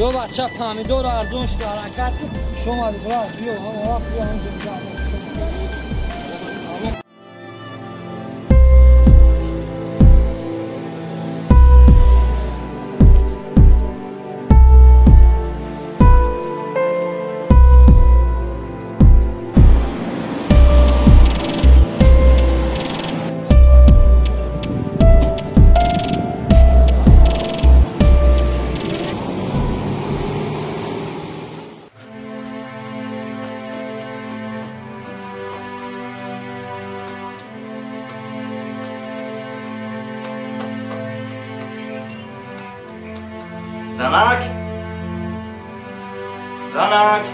Ё бача помидор арзон шуд, ҳаракат кун. Шумо брат, биё, ҳама вақт биё ҳамҷо биё. Занак! Занак!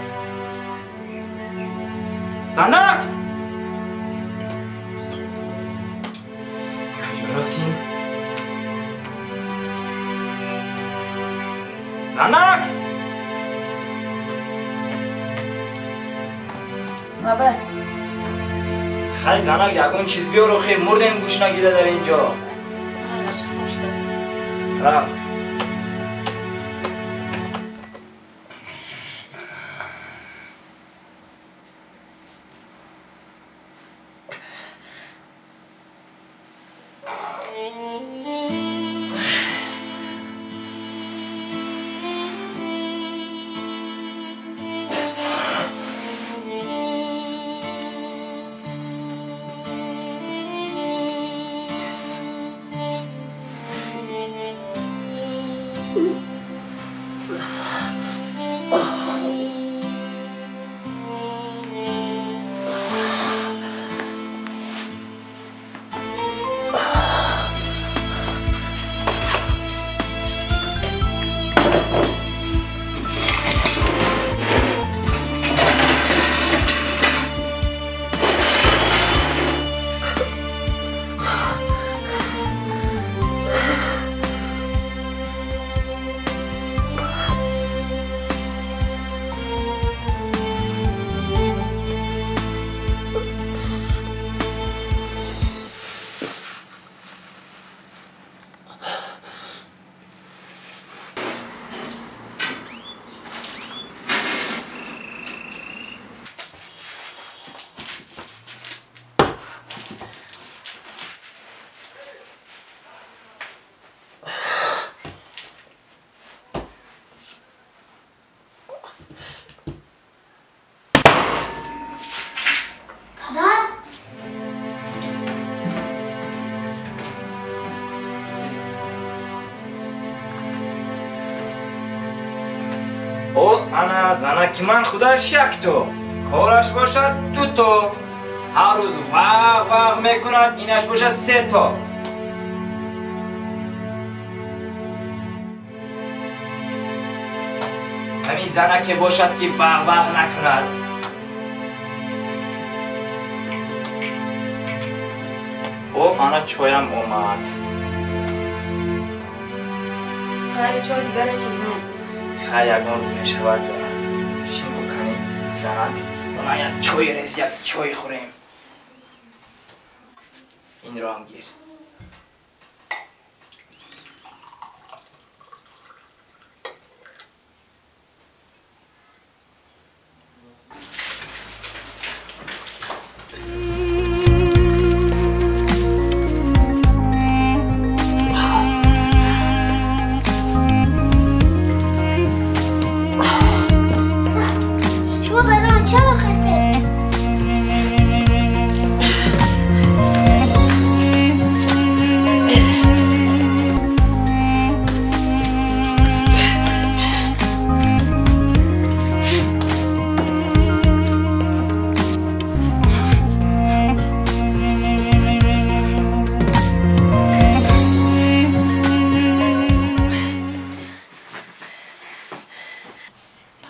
Занак! Куҷо рафтин? Занак! Лабе. Хай занак, ягон чиз биёр, охе мурдем гӯшнагида дар инҷо. Хайраш, хуш даст. Рафт. Ана занаки ман худаш якто, кораш бошад дуто, ҳар рӯз вағ вағ мекунад, инаш бошад сето. Ҳамин занаке бошад ки вағ вағ накунад. О, ана чоям омад. Хайри чой дигаре чиз нест. Хай ягон рӯз мешавад. Шинку кани занак, ман як чой рез, як чой хӯрем. Инро ҳам гир.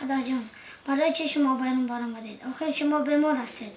Падарҷон, барои чӣ шумо берун баромадед? Охир шумо бемор ҳастед.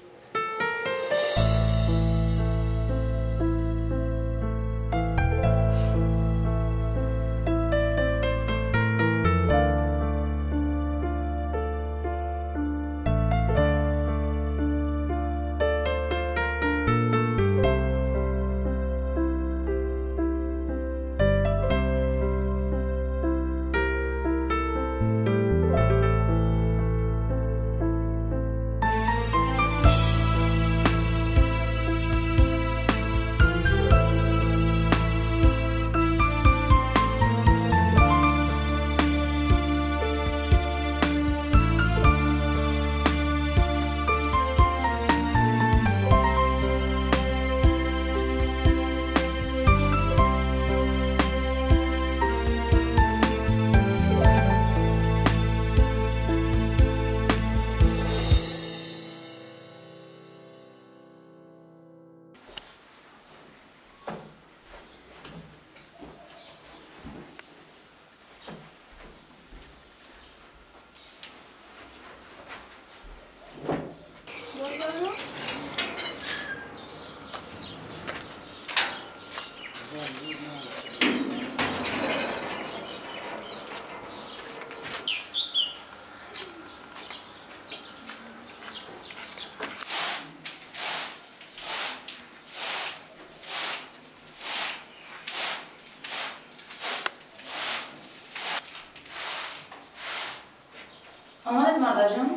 Омадед, мардакҷон?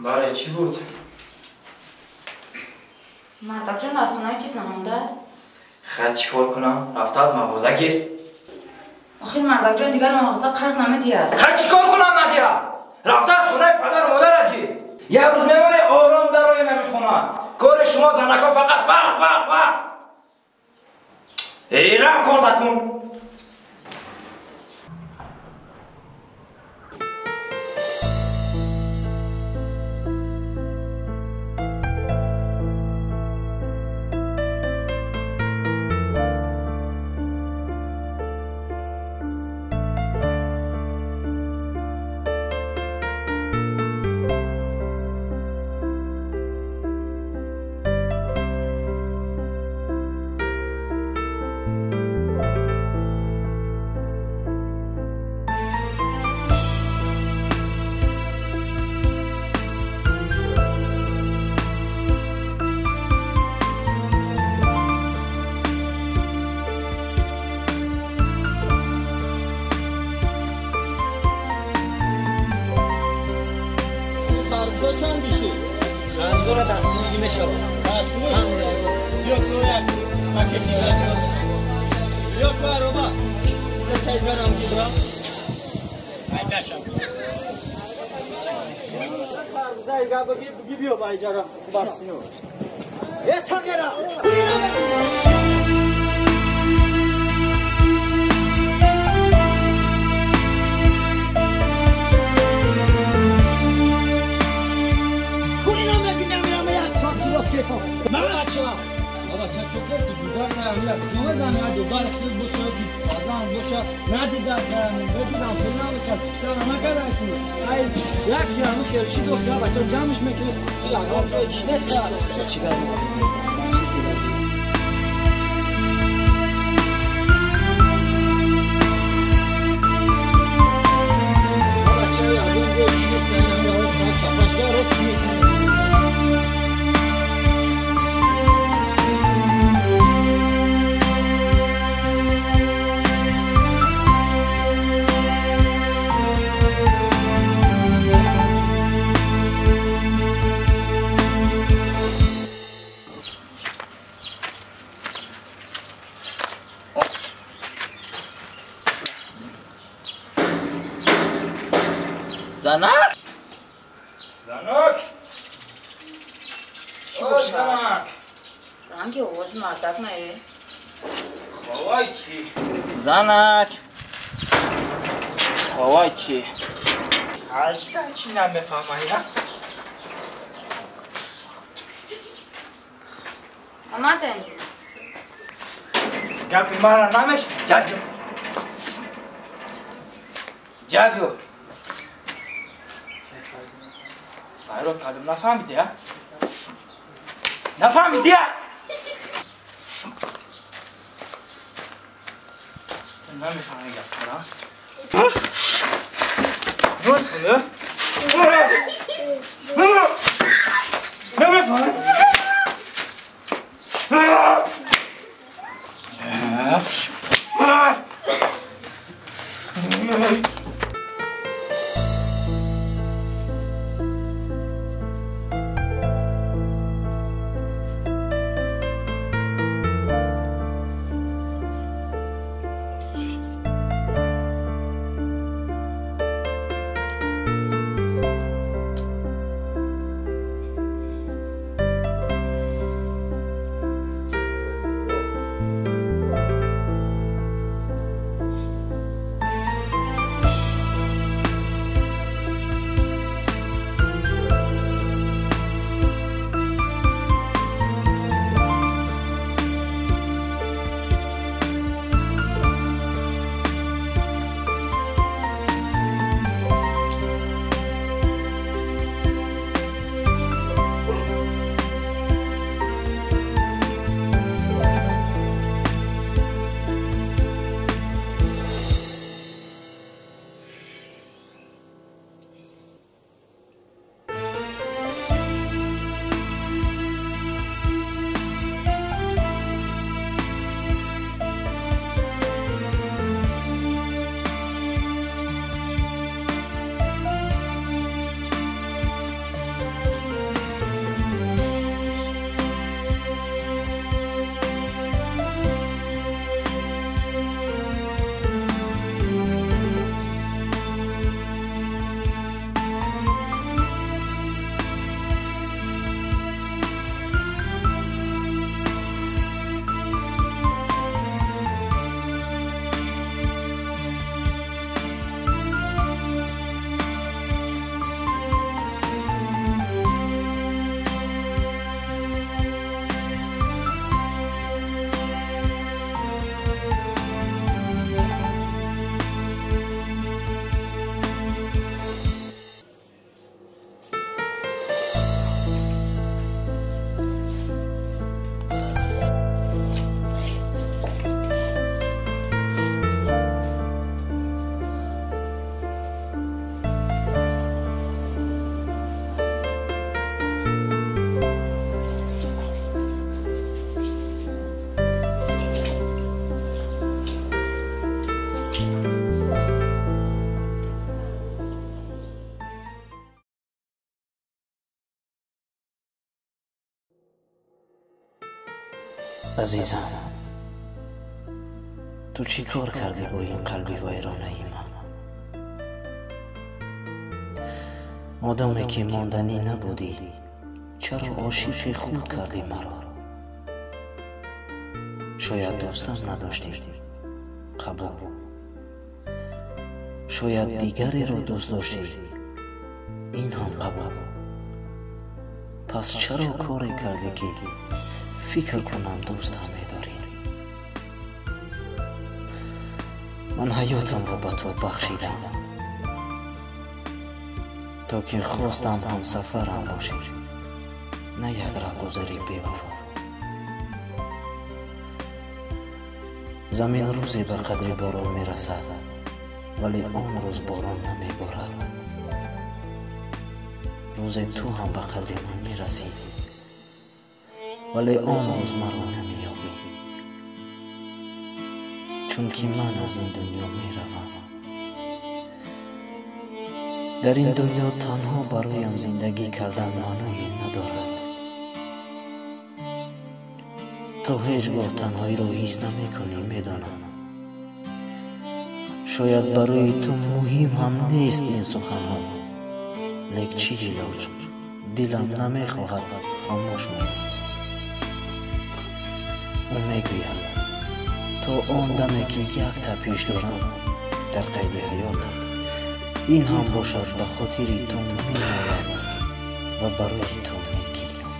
Бале, чӣ буд? Мардакҷон, дар хонаи чиз намондааст? Хай, чӣ кор кунам? Рафта аз мағоза гир. Охир мардакҷон, дигар мағоза қарз намедиҳад. Хай, чӣ кор кунам надиҳад? Рафта аз хонаи падару модарат гир. Як рӯз мемонӣ ором дарои ҳамин хона. Кори шумо занако фақат вақ вақ вақ. Эрам кор накун. Занак? Занак? О, занак! Ранги овози мардак нае. Ховай чӣ? Занак! Ховай чӣ? Ҳашта чӣ намефаҳмай, я? Омадем. Гапи мара намеш? Ҷабиё. Ҷабиё. Вайрон кардам, нафаҳмидӣ, а? Нафаҳмидӣ, а? Ту намефаҳмӣ гапҳоро, а? Намефаҳмӣ? Азизам, ту чӣ кор кардӣ бо ин қалби вайронаи ман? Модоме ки монданӣ набудӣ, чаро ошиқи худ кардӣ маро? Шояд дӯстам надоштӣ, қабул. Шояд дигареро дӯст доштӣ, ин ҳам қабул. Пас чаро коре кардӣ ки фикр кунам дӯстам медорӣ? Ман ҳаётамро ба ту бахшидам, то ки хостам ҳамсафарам бошӣ, на як раҳгузари бевафо. Замин рӯзе ба қадри борон мерасад, вале он рӯз борон намеборад. Рӯзе ту ҳам ба қадри ман мерасӣ, вале он рӯз маро намеёбӣ, чунки ман аз ин дунё меравам. Дар ин дунё танҳо бароям зиндагӣ кардан маъное надорад. Ту ҳеҷ гоҳ танҳоиро ҳис намекунӣ, медонам. Шояд барои ту муҳим ҳам нест ин суханҳо, лек чӣ илоҷ, дилам намехоҳад хомӯш монад. Ӯ мегӯяд, то он даме ки як тапиш дорам дар қайди ҳаётам, ин ҳам бошад ба хотири ту мемонам ва барои ту мегирям.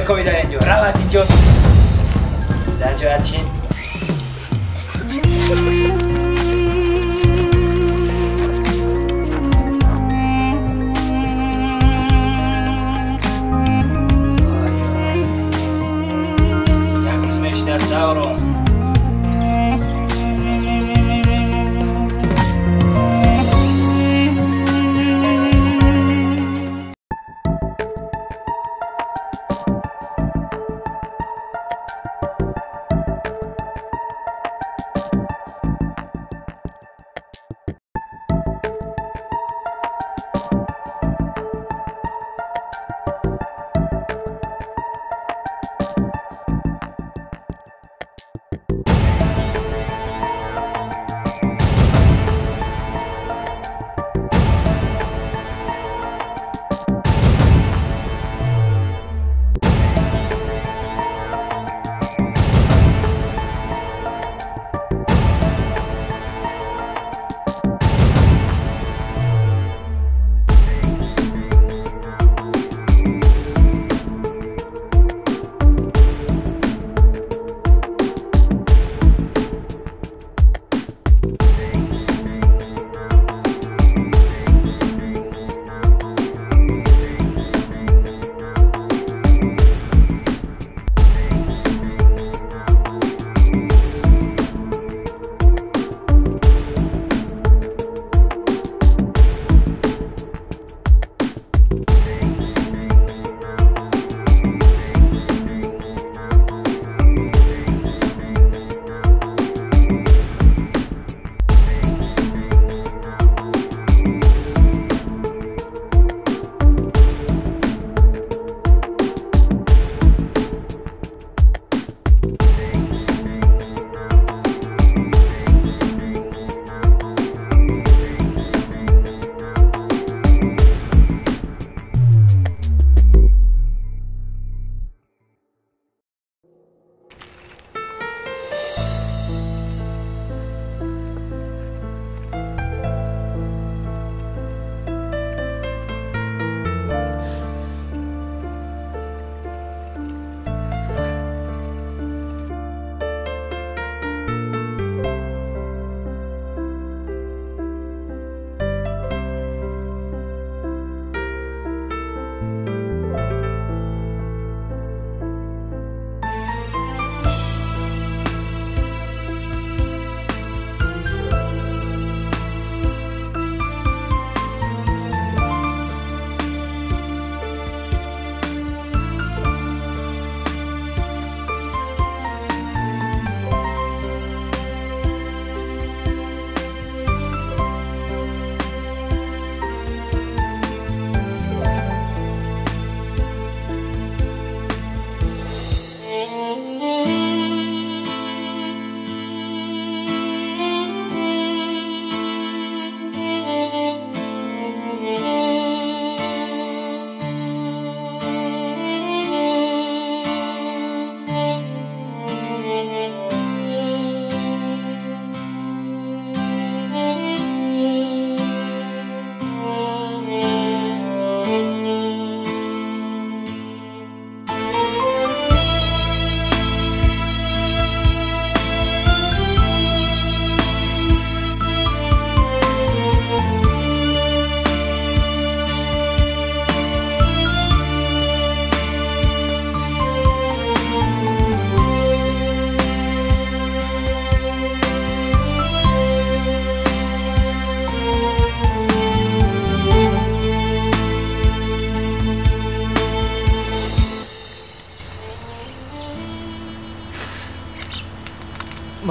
بکوی در اینجا، رو از اینجا در جا چین. یک روز میشینه دورم.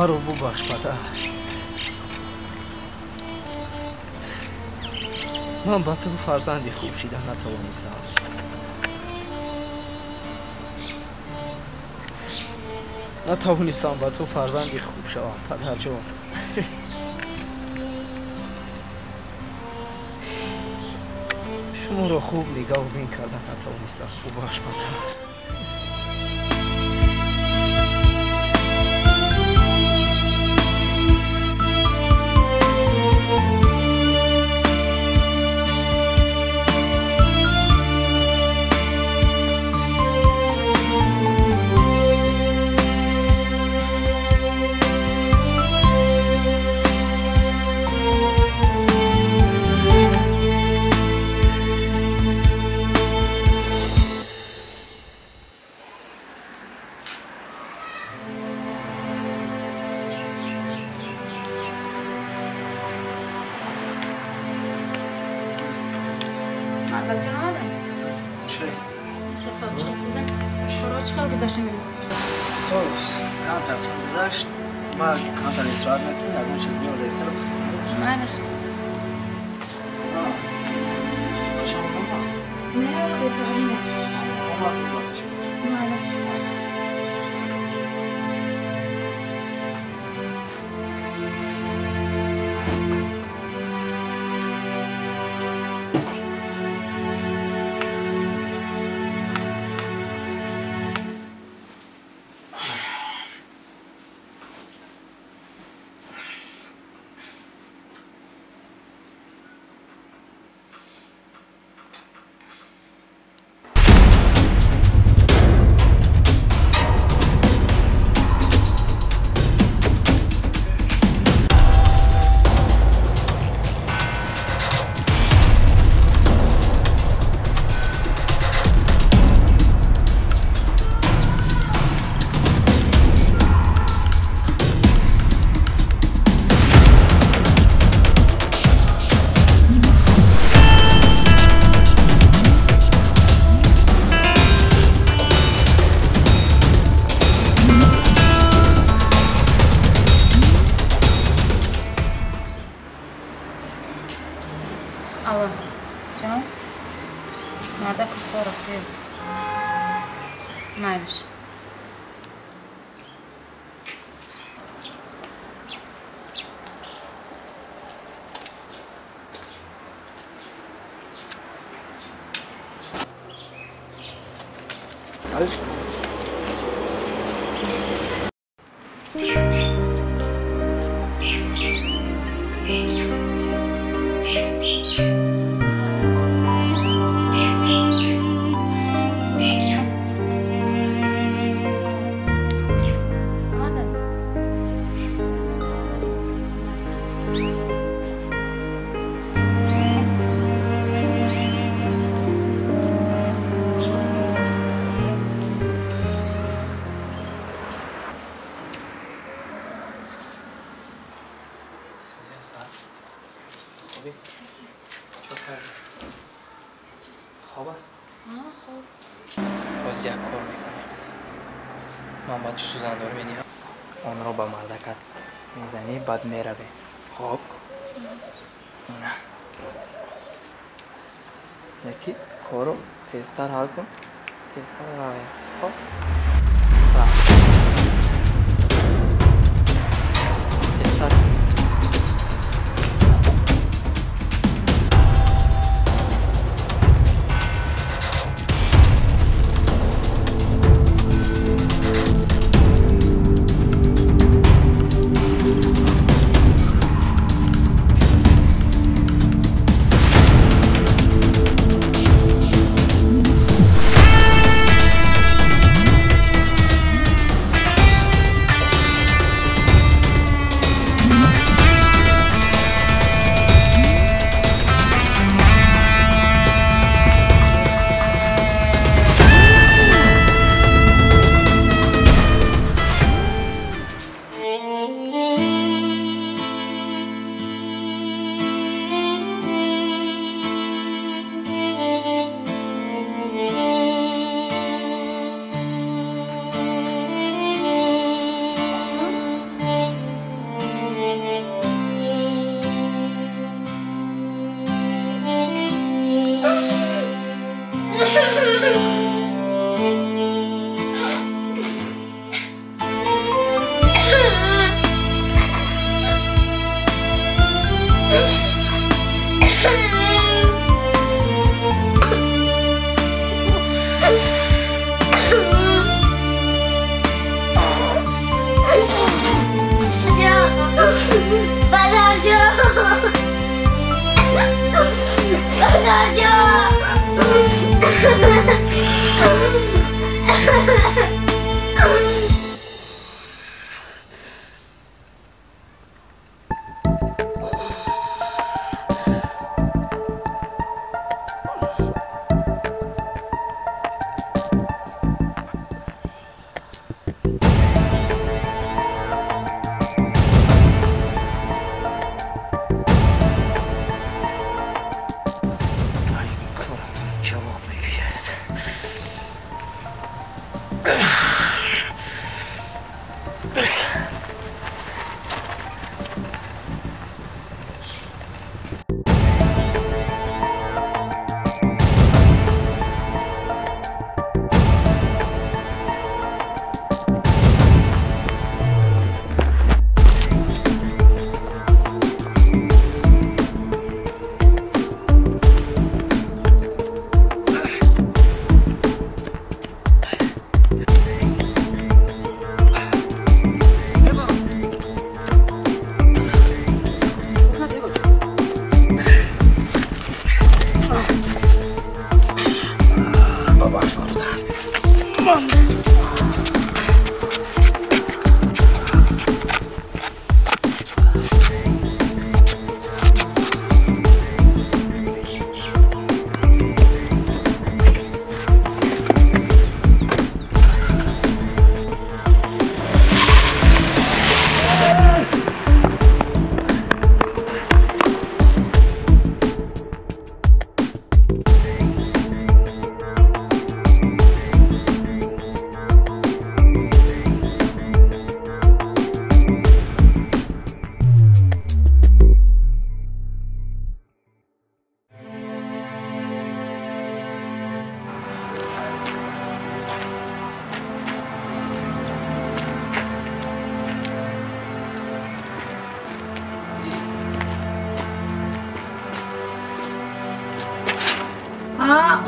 Маро бубахш, падар. Ман ба ту фарзанди хуб шида натавонистам. Натавонистам ба ту фарзанди хуб шавам, падарҷон. Шуморо хуб нигаҳбин карда натавонистам. Бубахш, падар. Баъд меравем. Хоб. Яки корро тезтар ҳал кун, тезтар равем. Хоб. Тезтар. Mm-hmm.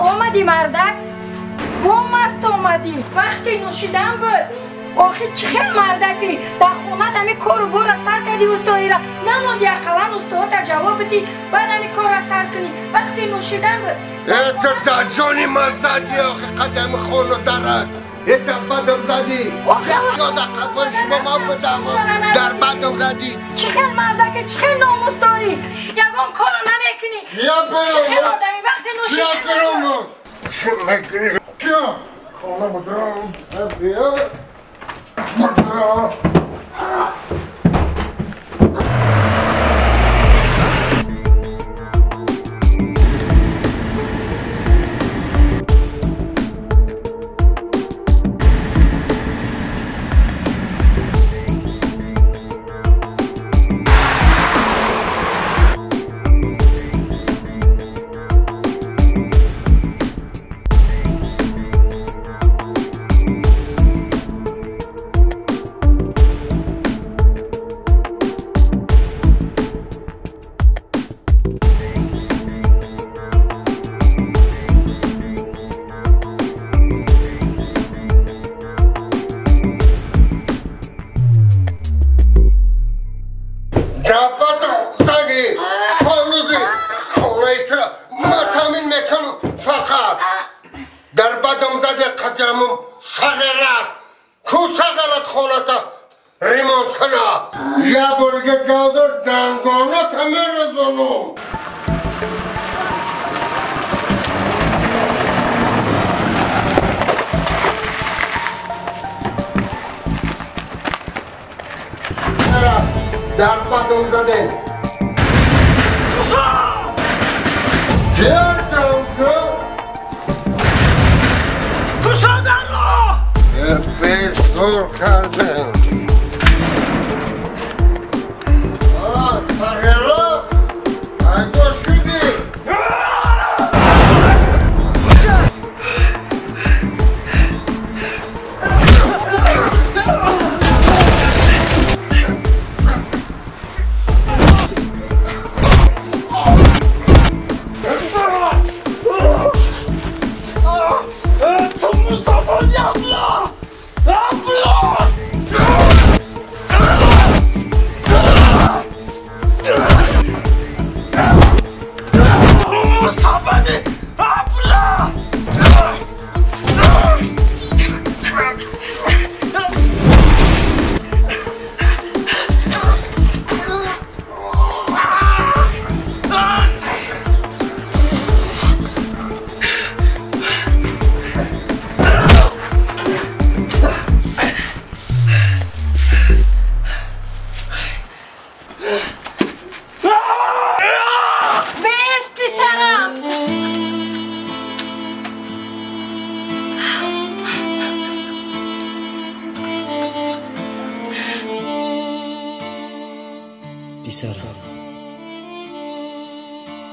Омадӣ мардак? Бо маст омадӣ. Вақти нӯшидан буд. Охи чӣ хел мардакӣ? Дар хона ҳами кору бора сар кардӣ устоира. Намонди ақаллан устоҳота ҷавоб бидӣ, баъд ҳами корра сар кунӣ. Вақти нӯшидан буд. Это дар ҷони ман задӣ, охи қадами хону дарат. Это бадам задӣ. Ё дар қафои шумо ман будам. Дар бадам задӣ. Чӣ хел мардакӣ, чӣ хел номус дорӣ? Ягон корро намекунӣ. Чӣ хел одамӣ? Вақти нӯшидан. Чӣ мекунӣ? Хона будрам. Биё. Будрам. Дар бадам задем. Кушодаро! Безор кардем. Сағиро, пайдо шудӣ.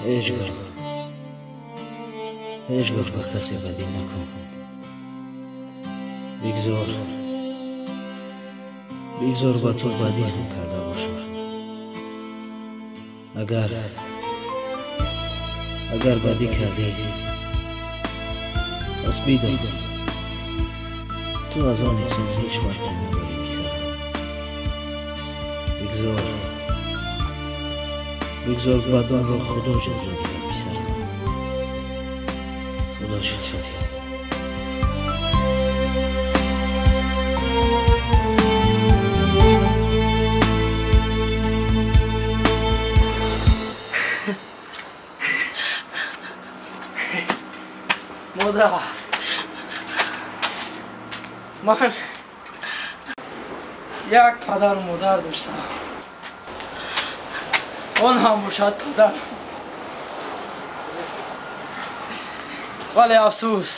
Ҳеҷ гоҳ ба касе бадӣ накун. Бигзор ба ту бадӣ ҳам карда бошад. Агар бадӣ кардӣ, пас бидон, ту аз он инсон ҳеҷ фарқе надорӣ, писар. Бигзор бадонро Худо ҷазо диҳад, писар. Худо ҷазо диҳад. Модар, ман як падару модар доштам. Он ҳам бошад падар. Вале афсӯс,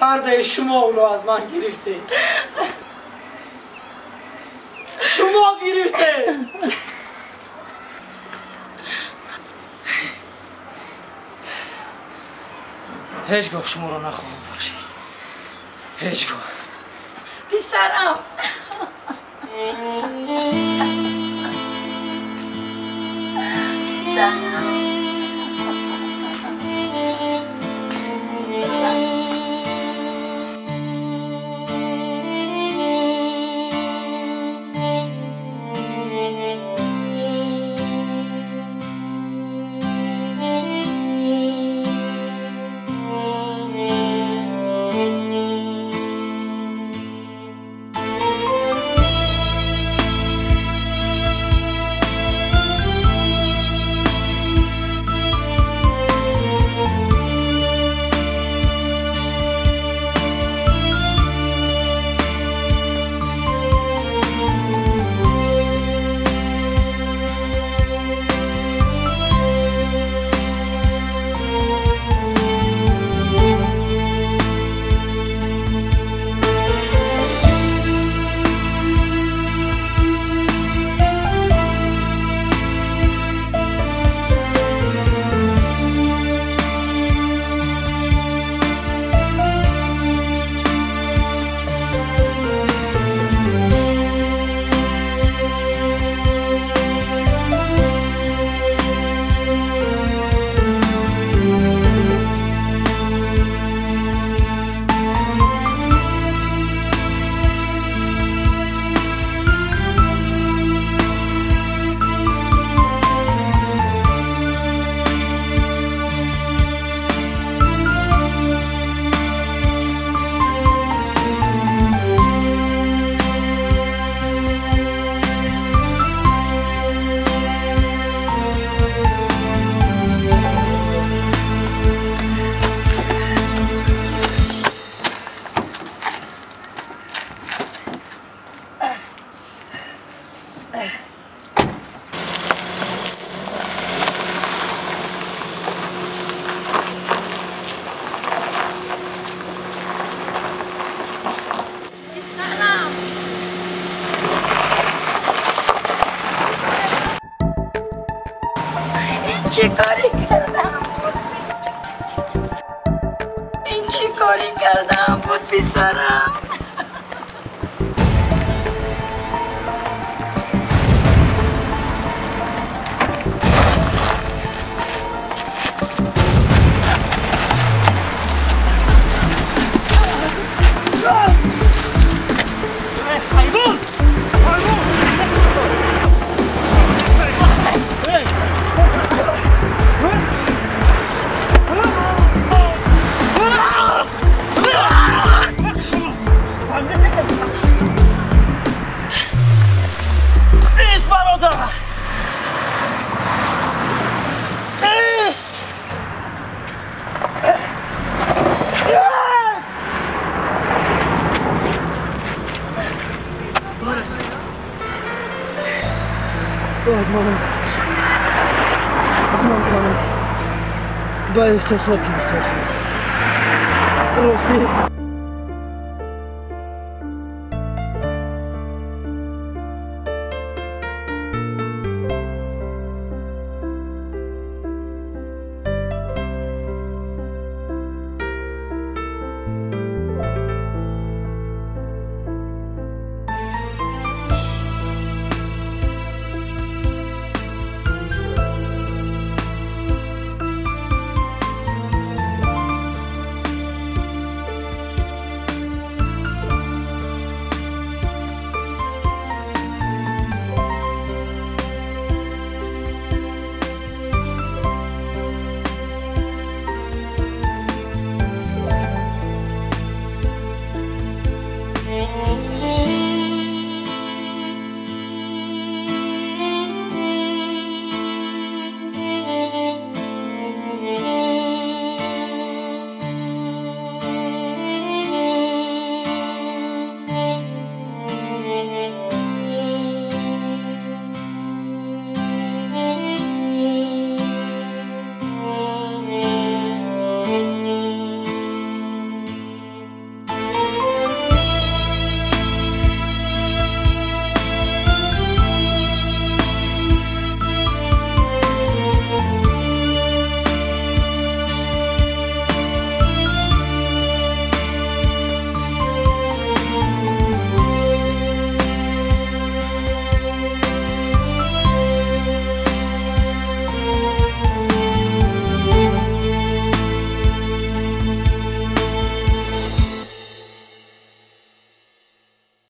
ҳар даи шумо ӯро аз ман гирифтед. Шумо гирифтед. Ҳеҷ гоҳ шуморо нахоҳам бахшид. Ҳеҷ гоҳ. Писарам. Писарам. چه کاری کردم بود؟ این چه کاری کردم بود پسرم؟ Ба эҳсосот гирифтор шудам. Ростӣ,